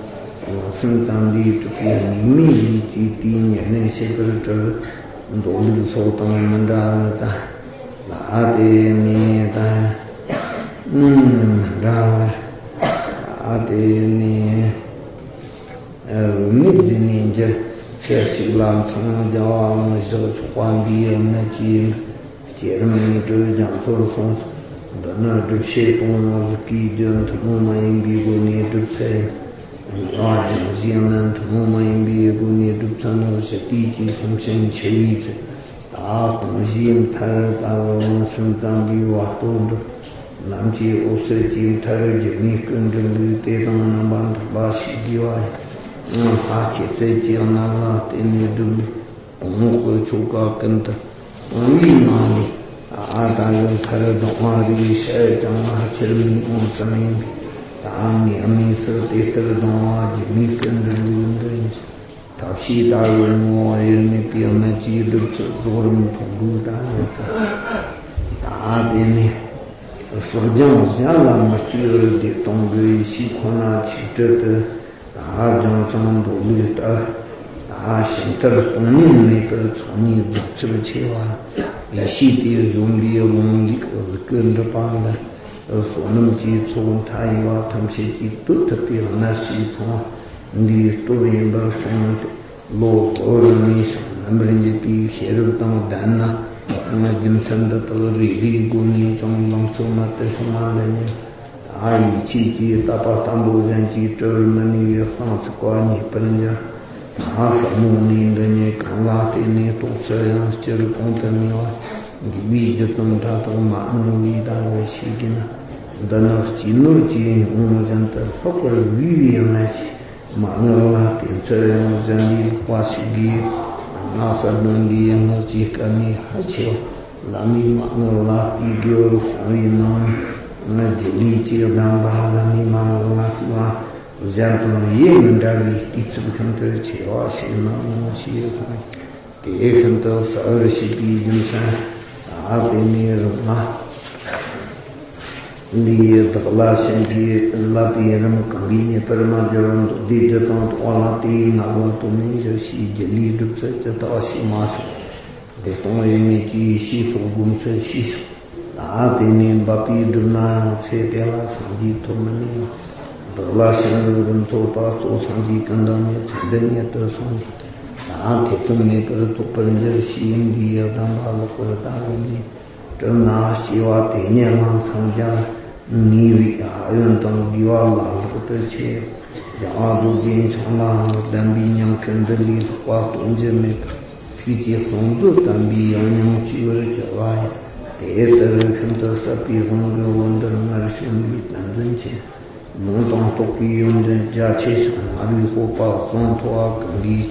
ལམ་སེམས་ཙམ་ལས་གྲུབ་པའི་དམིགས་མེད་ཡིད་ཀྱིས་དེའི་ཉེར་ལེན་བྱེད་པར་བྲེལ། མདོ་ལུགས་སོགས་དང་མི་འདྲ་བར་ད། ལ་དེ་ནས་ད། མི་འདྲ་བར། ལ་དེ་ནས། དབུ་མེད་ཟིན་ནས་འགྱུར། ཚེ་གཅིག་ལ་མཚོ་རྒྱལ་བའང་བཞག་ཆོག་པ་འདིའི་དབུ་མེད་ཀྱི། བསྐྱེད་རིམ་དངོས་གྲུབ་རྒྱ་མཚོར་སོང་། འདི་ནི་སྒྲུབ་བྱེད་སྟོང་ཉིད་གཟུགས་སྐུའི་རྒྱུད་ཐུན་མོང་མ་ཡིན་པའི་སྒོ་ནས་སྒྲུབ་ཚུལ་ཡིན། གཉིས་པ་སྦྱང་གཞིའང་ནི་ཐུན་མོང་མ་ཡིན་པའི་སྒོ་ནས་སྒྲུབ་ཚུལ་ནི། ཞི་བདེ་ཀྱི་སེམས་ཅན་འཆི་བའི་ཚེ། ད་སྟོང་གཞིའི་མཐར་ལྟ་བུ་མངོན་སུམ་ཙམ་པའི་བར་དོ་འགྲུབ། ལམ་གྱི་འོད་གསལ་གྱི་མཐར་སྒྱུ་མའི་སྐུ་འགྲུབ་ལུགས་དེ་དང་རྣམ་པ་མཐུན་པ་ཞིག་དགོས་པ་ཡིན། ལྷ་སྐྱེད་ཚལ་གྱི་རྣམ་ལ་བརྟེན་ནས་སྒྲུབ་ལུགས། གོང་འོག་གི་ཆོ་ག་ཀུན་ཏུ་སྤངས་པའི་ངང་ལས། ཨ་ད་གི་མཐར་གདུང་བ་རིགས་ཕྱེད་ཀྱང་ཕྱིར་མི་འོང་ཙམ་ཡིན་པས། ད་ངས་དམིགས་སུ་དེ་ལྟར་གདུང་བ་སྒྱུ་མའི་སྐུ་འགྲུབ་ལུགས་འདི་ཡིན། ཐབས་ཤེས་ལྟ་བུའི་ངོ་བོ་དབྱེར་མེད་པའི་དམིགས་ཀྱིས་སྒྲུབ་ཚུལ་རྫོགས་རིམ་ཐོག་འགོད་ད་ཡོད་ཀ། ད་དེ་ནས་ཟབ་སྦྱོང་གཞན་ལ་མི་ལྟོས་པར་བདེ་སྟོང་གི་ཡེ་ཤེས་ཁོ་ན་ཆིག་དྲིལ་དུ། ད་སྦྱང་ཀྱང་མདོ་ལུགས་ལྟར། ད་ཕྱི་མཐར་སྟོང་ཉིད་མེད་པར་ཚོགས་གཉིས་རྫོགས་ཚུལ་ཕྱེ་བ། ཡེ་ཤེས་དེ་གཞོམ་པའི་དབང་ལུགས་གཟུགས་སྐུ་འགྲུབ་པ་འདི། བསོད་ནམས་ཀྱི་ཚོགས་མཐའ་ཡས་པ་ཐམས་ཅད་ཀྱིས་བཏུད་ཐུབ་པའི་གནས་ཤིག་ཚང་བ་འདིའི་སྟོབས་ཡིན་པར་གསུངས་ཏེ། བློ་གཙོ་བོར་གནས་ཤིང་རྣམ་པར་འབྱེད་པའི་ཤེས་རབ་དང་ལྡན་ན། རྒྱུ་མཚན་འདི་དག་རེ་རེའི་སྒོ་ནས་ཀྱང་ལམ་སོགས་མ་དུ་བྱུང་བ་འདི་ཉིད། ད་ཡིད་ཆེས་ཀྱིས་དད་པ་བརྟན་པོ་གཞན་གྱིས་སྤྲོད་མི་ནུས་པའི་གཏིང་ཚུགས་པ་རྙེད་པར་འགྱུར། ད་ཟབ་མོ་གནས་འདི་ཉིད་གང་ལ་བརྟེན་ནས་རྟོགས་ཚུལ་ཡང་སྤྱིར་གོང་དུ་སྨྲས་པ། འདུས་པའི་རྒྱུད་དང་མཐའ་དག་མ་དངུལ་ལས་ལྡང་བའི་ཤེས་ཀྱི་ན། འདི་ནི་སྤྱིའི་ནོར་གྱི་ཉོན་མོངས་བཞིན་དུ་ལྷག་པར་བུས་པའི་གནད་ཀྱིས། མ་དངུལ་ལ་བརྟེན་ཚུལ་ཡང་གཞན་ལས་ལྷག་པ་ཞིག་གིས། ང་གསར་སྒྲོན་འདིའི་དངུལ་གྱི་སྐལ་ནི་ཧ་ཆེ་བ། བླ་མའི་མ་དངུལ་ལ་བརྟེན་དགོས་པར་གསུངས་པའི་ནང་ནས། རྒྱུ་ལས་ཀྱི་གདམས་པ་བླ་མའི་མ་དངུལ་ལ་བརྟེན་པ་གཞན་དང་ཡེ་མི་འདྲ་བའི་བལྟས་ཚུལ་ཤིན་ཏུ་ཆེ་བ་ཞིག་སྣང་ངོ་ཞེས་གསུངས། དེ་ཤིན་ཏུ་གསལ་བར་བྱེད་པའི་རྒྱུ་མཚན། ད་དེ་ནས་རིམ་ལྔ་ལས་བདག་ལ་བྱིན་གྱིས་བརླབས་པའི་རིམ་གང་གིས་རྙེད་པར་མ་གྱུར་པ། མདོ་སྡེ་རྒྱུད་དང་རྟོགས་པ་ལ་དེའི་ངག་དབང་དོན་མེད་འགྱུར་ཞེས། རྒྱུ་ལས་སྒྲུབ་ཚུལ་ཇི་ལྟ་བ་ཞིག་མ་བྱུང་། བདེ་སྟོང་དབྱེར་མེད་ཀྱི་ཡེ་ཤེས་སོགས་སྒོམ་ཚུལ་ཞིག་བྱུང་། ད་དེ་ནས་འབད་པས་བསྒྲུབས་ན་ཚེ་དེ་ལ་སངས་རྒྱས་ཐོབ་མི་ནུས་པ། བདག་ལ་ཕྱིན་ལུགས་རིམ་ཐོབ་པ་གཙོ་སངས་རྒྱས་ཀུན་བདག་ཉིད། ཚེ་འདི་ཉིད་དུ་སོང་ནས་ད་ཐེ་ཚོམ་མེད་པར་རྫོགས་པར་འགྱུར་ཞེས་འདི་ཡི་གདམས་པ་ལེགས་པར་བརྟགས་པས་ནི། གྲུབ་ན་སྐྱེ་བ་དེ་ཉིད་ལམ་སངས་རྒྱས། ནུས་པའི་ཨ་ཡོན་དང་དགེ་བ་ལ་ལྷག་ཏུ་ཆེ། རྒྱལ་བ་རྡོ་རྗེ་འཆང་ལའང་གདམས་པའི་ཉམས་མཁན་འདི་ལས་ལྷག་པ་སྟོན་རྒྱུ་མེད་པར། ཐུགས་ཀྱི་གསུང་མཛོད་དམ་པའི་ཡང་སྙིང་གཅིག་པར་གྱུར་པ་ཡང་། དེ་ལྟར་ཤིན་ཏུ་ཟབ་པའི་དབང་གིས་འོད་འདི་སྔར་བྱོན་པའི་བསྟན་འཛིན་ཆེན། ལུང་དང་རྟོགས་པའི་ཡོན་ཏན་རྒྱ་ཆེ་ཞིང་། སྨྲ་བའི་སྤོབས་པ་གསུང་མཐོ་བ་གང་གིས་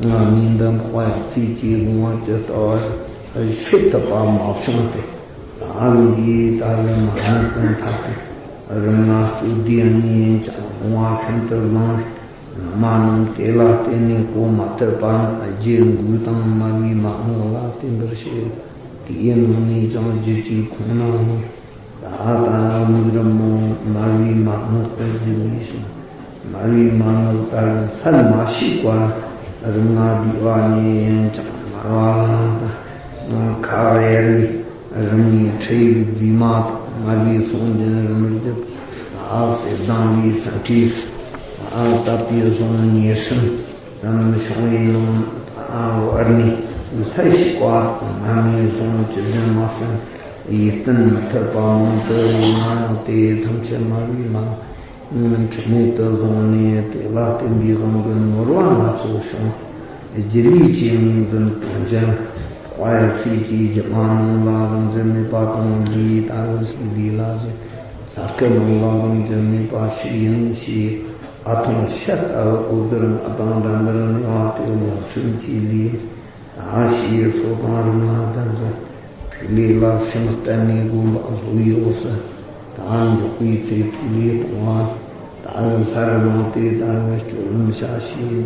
ཀྱང་། ངག་ནས་འདི་འཕགས་པའི་ཚིག་གཅིག་དགོངས་པ་ཇི་ལྟ་བ་བཞིན། བཤད་ཐུབ་པ་མ་བྱུང་སྟེ། ལམ་འདི་ལྟ་བུའི་མ་ཎི་ཀུན་མཐར་ཐུག་རིམ་ལྔ་སྤྱོད་བདེ་གཉིས་ཀྱང་དགོངས་པ་ཤིན་ཏུ་བླངས་པས། སྔ་མ་རྣམས་དེ་ལ་བརྟེན་ནས་གོ་མ་ཐུབ་པ་ནི། རྒྱུད་འགོས་དང་སྨྲ་བའི་མན་ངག་ལ་བརྟེན་པར་བཤད། དེའི་ནང་ནས་ཀྱང་རྒྱུད་ཀྱི་ཁུངས་སྣ་ནས། ད་ལྟ་དམིགས་རིམ་མང་སྨྲ་བའི་མན་ངག་གི་རྒྱུད་ལས་བྱུང་། སྨྲ་བའི་མན་ངག་ལྟར་ལྷད་མ་ཞིག་པར་རིམ་ལྔ་བསྡུས་པ་ནས་ཡིན་ཀྱང་སྨྲ་བ་ལ་ད་ཁ་གཡར་བའི་རིམ་ལྔའི་ཁྲིད་ཡིག་རྫུས་མ་དང་། སྨྲ་བའི་གསུང་རྒྱུན་རིམ་བརྒྱད། ད་གསེར་གདུང་བའི་ཟིན་བྲིས་ད་དད་པའི་གཞུང་ཉེར་གསུམ་ཙམ་བྱུང་བའི་ནང་བར་ནས་ལྷད་ཞིག་པ་དང་སྔ་མའི་གཞུང་བཅུ་བདུན་མ་ཟིན། ཡིད་བརྟན་མི་ཐུབ་པ་མང་དུ་ཡོད་ན་ཡང་། དེ་ཐམས་ཅད་སྨྲ་བའི་མན་ངག་འཁྲུལ་མེད་དུ་བཟུང་ནས། དེ་ལ་བརྟེན་པའི་དབང་གིས་ནོར་བ་སྣ་ཚོགས་བྱུང་། རྒྱུད་ལས་སྐྱེས་ནས་འཛིན་སྟོན་ཅན། དཔལ་ཡབ་སྲས་ཀྱི་སྒྱུ་མ་རྣམས་ལ་རིང་བཞིན་མེད་པ་དང་། ལུས་ལྟ་བུ་ལྷའི་ལུས་ལ་བཞིན། ལྷ་སྐུ་རྣམས་ལ་རིང་བཞིན་མེད་པ་ཞིག་ཡིན་ཞེས། ཨ་ཐུང་ཤ་ལྟ་བུ་འོད་ཟེར་ལྔ་དང་ལྡན་པར་གནས་པ་དེ་ལུང་གསུམ་གྱི་ལས། ད་ཞེས་ཚོགས་དང་རིམ་ལྔ་ལྡན་ཚོགས། ཐིག་ལེ་ལ་སེམས་གཏད་ནས་བསྒོམ་པ་ལྷོ་ཡི་འོད་ཟེར། ད་འཇོག་པའི་ཚེ་ཐིག་ལེ་སྟོང་པ། ད་ལྷར་བླངས་ཏེ་ད་སྤྱོད་ལམ་བྱ་ཞེས།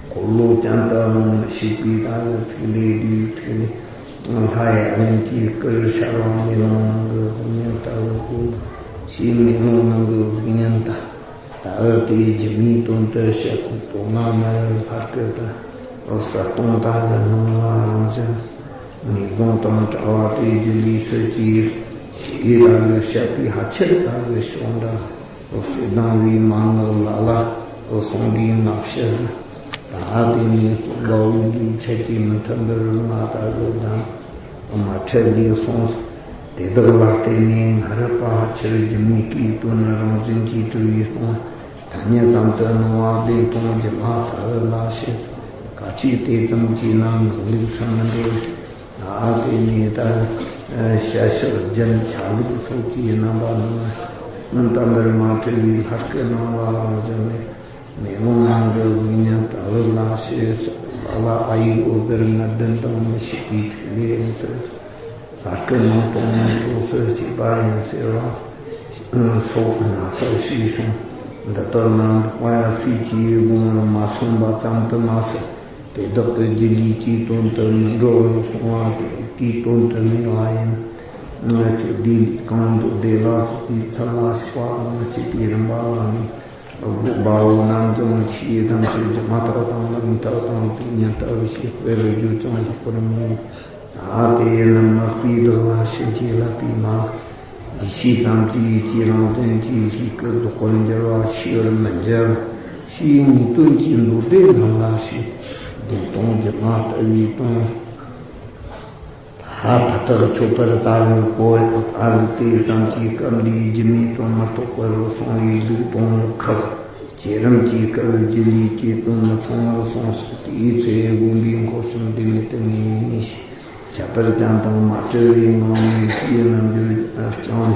འཁོར་ལོ་ཅན་དུ་ལོངས་མི་ཤེས་པའི་ད་ཐིག་ལེ་བསྡུས་པའི་ཐིག་ལེ། ལྷ་ཡི་ཨ་ཡོན་གྱིས་སྐུར་ཤར་བ་མེ་ལོང་ནང་གི་གཟུགས་བརྙན་ལྟ་བུ་བསྒོམ་པ་ཞེས། མེ་ལོང་ནང་གི་གཟུགས་བརྙན་དང་། ད་འོད་དེའི་སྒྱུ་མའི་དོན་དུ་བཤད་དོན་ལྔ་སྨྲ་བའི་ལྷ་སྐུ་དང་། འོད་གསལ་སྟོང་དག་གི་སྣང་བ་རང་བཞིན། ངེས་འབྱུང་དང་བྲལ་བ་དེ་རྒྱུད་ལས་སུ་སྐྱེས། ཞེས་ལ་ལུ་བཤད་པའི་ཕལ་ཆེར་ལྟ་བུའི་ཕྱོགས་འདྲ། འོད་གསལ་སྡང་བའི་མན་ངག་ལ་ལ་གསུང་གི་སྔ་ཕྱི་ལ། ད་དེ་ནས་རྩོམ་པ་པོའི་ལུས་ཆད་ཀྱིས་མི་མཐུན་པར་ལྔ་ལྟ་བུ་གདམས། མ་འཁྲུལ་ལས་གསུངས། དེ་དག་ལ་བརྟེན་ནས་སྔར་ཕལ་ཆེར་སྒྱུ་མའི་སྐུའི་དོན་རང་བཞིན་གྱིས་གྲུབ་པའི་སྟོང་ཐ་སྙད་ཙམ་དུ་སྣང་བ་བདེན་སྟོང་སྒྱུ་མ་ལྟ་བུ་ལ་བཤད། གལ་ཆེ་དེ་ཙམ་གྱིས་ན་ངག་ལུགས་སུ་མི་འགྲོ། ད་དེ་ནས་ད་བཤད་བཤགས་རྒྱན་ཆ་ལུགས་སོགས་ཀྱི་རྣམ་པ་སྣང་བ་དམ་པར་མ་འཁྲུལ་བའི་ལྷ་སྐུ་སྣང་བ་རང་བཞིན་མེད། མེ་ལོང་ནང་གི་གཟུགས་བརྙན་ལྟ་བུ་ལ་ཞེས་སོགས་ལ་ལ་ཨ་ཡིག་འོད་ཟེར་ལྔ་ལྡན་དང་མི་ཤིགས་པའི་ཐིག་ལེ་རིང་བསྲེལ། ལྷ་སྐུ་ནང་སྟོང་ཉིད་སོགས་སུ་སྐྱེས་པ་ཡིན་ཟེར་བ་སོགས་སྣ་ཚོགས་ཤིག་བྱུང་། འདི་དག་ནི་འཕགས་པ་ཡབ་སྲས་ཀྱིས་དགོངས་པར་མ་གསུངས་པ་ཙམ་དུ་མ་ཟད། དེ་དག་གི་རྒྱུད་ལས་ཀྱི་དོན་དུ་མི་འགྲོ་བར་གསུངས་པ་དེ་དེའི་དོན་དུ་སྨྲས་པ་ཡིན། སྤྱོད་བདེ་ལས་གང་འདོད་བདེ་ལ་སོགས་པའི་ཚུལ་ལ་ཞུགས་པ་དང་བཤད་པའི་རིམ་པ་ལ་ནི། དགོངས་པ་པོ་རྣམས་ཀྱང་ཆོས་ཐམས་ཅད་སྒྱུ་མ་ལྟ་བུ་དང་ལུགས་མཐའ་དང་གཟུགས་བརྙན་ལྟ་བུ་ཞེས་དཔེ་རུ་བརྗོད་ཀྱང་ཆོག་པར་མོས། ད་དེ་རྣམས་ནི་སྤུས་དག་ལ་ཕྱིན་ཅི་ལོག་པའི་མ། ཡེ་ཤེས་ཐམས་ཅད་ཀྱི་རང་བཞིན་གྱིས་ལྷའི་སྐུ་རྫོགས་པར་འགྱུར་བ་ཤེས་པར་མི་འགྱུར། ཞེས་ངེས་དོན་གྱི་མདོ་སྡེ་རྣམས་ལ་ཞེས་བདེན་སྟོང་སྒྱུ་མ་ལྟ་བུའི་དོན། ད་ཕ་ཐག་ཆོད་པར་ལྟ་བའི་གོ་ཡང་ལྟ་བུ་དེ་ཙམ་གྱིས་སྐབས་འདིའི་སྒྱུ་མའི་དོན་མི་རྟོགས་པར་སོང་བའི་ལུགས་དང་ཁག་བསྐྱེད་རིམ་གྱིས་སྐབས་རྒྱུད་ལས་ཀྱི་དོན་མི་ཚང་བར་སོང་ཞིང་། དེའི་ཚེ་དགོངས་པའི་འཁོར་གསུམ་བདེན་མེད་དུ་ངེས་པའི་ངེས་ཤེས་ཁྱད་པར་ཅན་དང་མ་བྲལ་བའི་ངང་ནས་ཤེས་རྣམ་འགྱུར་རྐྱང་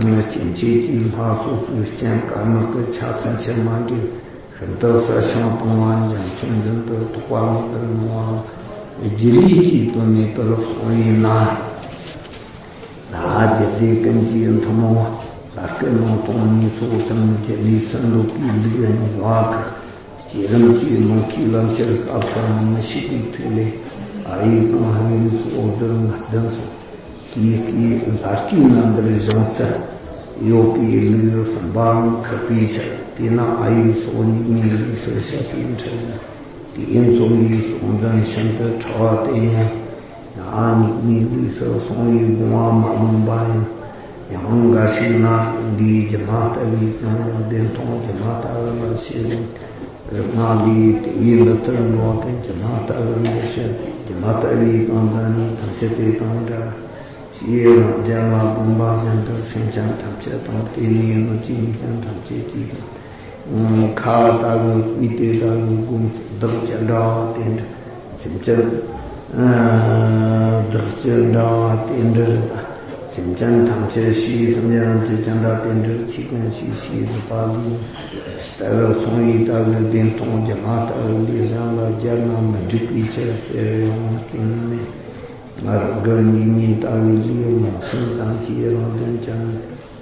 བའི་སྐྱེ་མཆེད་ཀྱི་ལྷ་སོ་སོའི་སྤྱན་དཀར་ནག་གི་ཆ་ཚུན་ཆད་མ་འདྲེས། ཤིན་ཏུ་གསལ་ཞིང་སྟོང་པ་འཇའ་ཚོན་བཞིན་དུ་རྟོགས་པ་མེད་པར་སྣང་བ། རྒྱུད་ལས་ཀྱི་དོན་མེད་པར་སོང་བས་ན། ན་རྒྱུད་སྡེ་ཀུན་གྱི་ཐུན་མོང་བ། ལྷ་སྐུ་ནང་སྟོང་ཉིད་སོགས་དང་། རྒྱུད་ལས་སུ་འདོད་པའི་ལུགས་གཉིས་པ་ཁག་བསྐྱེད་རིམ་གྱི་ལུང་གི་ལམ་ཁྱེར་སྐབས་སུ་མི་ཤེས་པའི་ཐིག་ལེ་ཨ་ཡིག་དང་ཧ་ཡིག་སོགས་འོད་ཟེར་ལྔ་ལྡན་སོགས། དེའི་སྐུའི་ལྷ་སྐུའི་རྣམ་པར་བཞེངས་ཚུལ་ཡོད་པའི་ལུགས་གསུམ་པའང་ཁག་པའི་ཕྱིར། དེས་ན་ཨ་ཡིག་སོགས་རྙིང་མའི་ལུགས་སུ་བཤད་པའི་འཕྲོས་ལ། དེའི་མཚོན་པའི་གསུང་དོན་ཤིན་ཏུ་ཕྲ་བ་སྟེ་ཉན་ན། རྙིང་མའི་ལུགས་སུ་གསུང་བའི་དགོངས་པ་མ་ལོངས་པ་ཡིན། ཡང་འགའ་ཞིག་ན་འདིའི་སྒྱུ་མ་ལྟ་བུའི་གང་ཡང་བདེན་མཐོང་སྒྱུ་མ་ལྟ་བུ་ལ་ཞེན་ཅིང་། རིག་སྔགས་འདིའི་དེ་བས་འདི་ལྟར་འགྲོ་བ་དེ་སྒྱུ་མ་ལྟ་བུ་འདི་ཕྱིར་སྒྱུ་མ་ལྟ་བུའི་གང་དག་ནི་ཐམས་ཅད་དེ་དང་འདྲ། ཞེས་རང་རྒྱལ་ལ་དགོངས་པ་བཞིན་དུ་སེམས་ཅན་ཐམས་ཅད་དང་། དེ་ནས་སྣོད་ཀྱི་ནུས་ལྡན་ཐམས་ཅད་ཀྱིས་དང་། ཁ་ལྟ་བུ་དཔེ་དེ་ལྟ་བུ་བསྒོམ། བདག་ཅི་འདྲ་བ་དེ་འདྲ་སེམས་ཅན། བདག་ཅི་འདྲ་བ་དེ་འདྲར་ལྟ། སེམས་ཅན་ཐམས་ཅད་ཞེས། སེམས་ཅན་ཐམས་ཅད་ཅི་འདྲ་དེ་འདྲར་ཆོས་ཀུན་ཤེས་ཞེས་བརྗོད་པ་ལས། ལྟ་བུར་སོང་བའི་ལྟ་བུ་བདེན་མཐོང་སྒྱུ་མ་ལྟ་བུ་ལས་གཞན་ལ་སྦྱར་ན་མི་འགྲིག་པའི་ཕྱིར་ཟེར་ཡང་སྐྱོན་མེད། ང་རང་གི་གཉིས་མེད་ལྟ་བུ་ལས་རླུང་སེམས་ཙམ་གྱིས་རང་དོན་ཅན།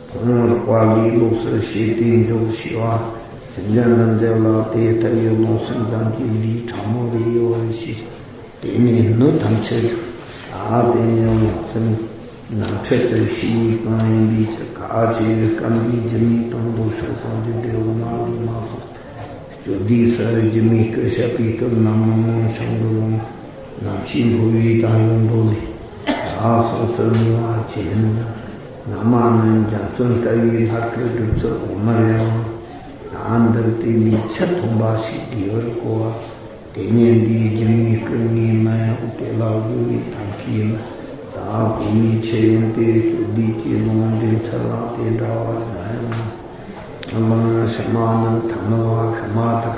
ཕུང་རགས་པ་ལས་ལོགས་སུ་བྱས་ཏེ་འཇོག་ཞེས་པ། སེམས་ཅན་ཐམས་ཅད་ལ་དེ་ལྟ་བུའི་རླུང་སེམས་ཙམ་གྱི་ལུས་ཕྲ་མོ་རེ་ཡོད་པར་ཤེས། དེ་ནས་སྣོད་ཐམས་ཅད་ཀྱང་། ཨ། དེ་ནས་རླུང་སེམས་རྣམ་འཕྲུལ་དུ་ཤེས་པའི་གང་ཡིན་པའི་ཕྱིར། ཁ་ཆེ་བའི་སྐད་འདིས་སྒྱུ་མའི་དོན་དུ་ཕྱོགས་གང་ཅི་བདེ་བོ་མ་ལུས་མ་གསུངས། སྤྱོད་སྡེ་སུ་སྒྱུ་མའི་སྐུ་བཤད་པའི་སྐབས་ན་མི་མངོན་བྱང་གི་རླུང་རྣམ་ཤེས་འཕོ་བའི་དང་ཡོན་པོ་ལས། ད་གསུངས་ཚུལ་ནུས་པ་ཇི་བཞིན་དུ། སྔ་མ་ནི་འཇམ་རྩུབ་ལྟ་བུའི་ལྷ་སྐུ་སྒྲུབ་ཚུལ་འོག་མར་ཡང་། ད་འདིར་དེ་ལས་ཆུ་འཐུང་བ་ཞིག་དགོས་པར་གོ་བ། དེ་ནས་འདིའི་སྒྱུ་མའི་སྐུ་ངས་མིན་ཡང་དེ་ལ་གཟོ་བའི་ཐབས་ཤེས་ན། ད་གོང་མའི་ཆུ་ཡིན་ཏེ། སྤྱོད་སྡེ་གྱི་རླུང་འདྲེན་ཚུལ་ལ་དེ་འདྲ་བ་གཞན་ཡང་། རླུང་ཕྱི་མ་ནི་ཐ་མལ་བ་ཤི་མ་ཐག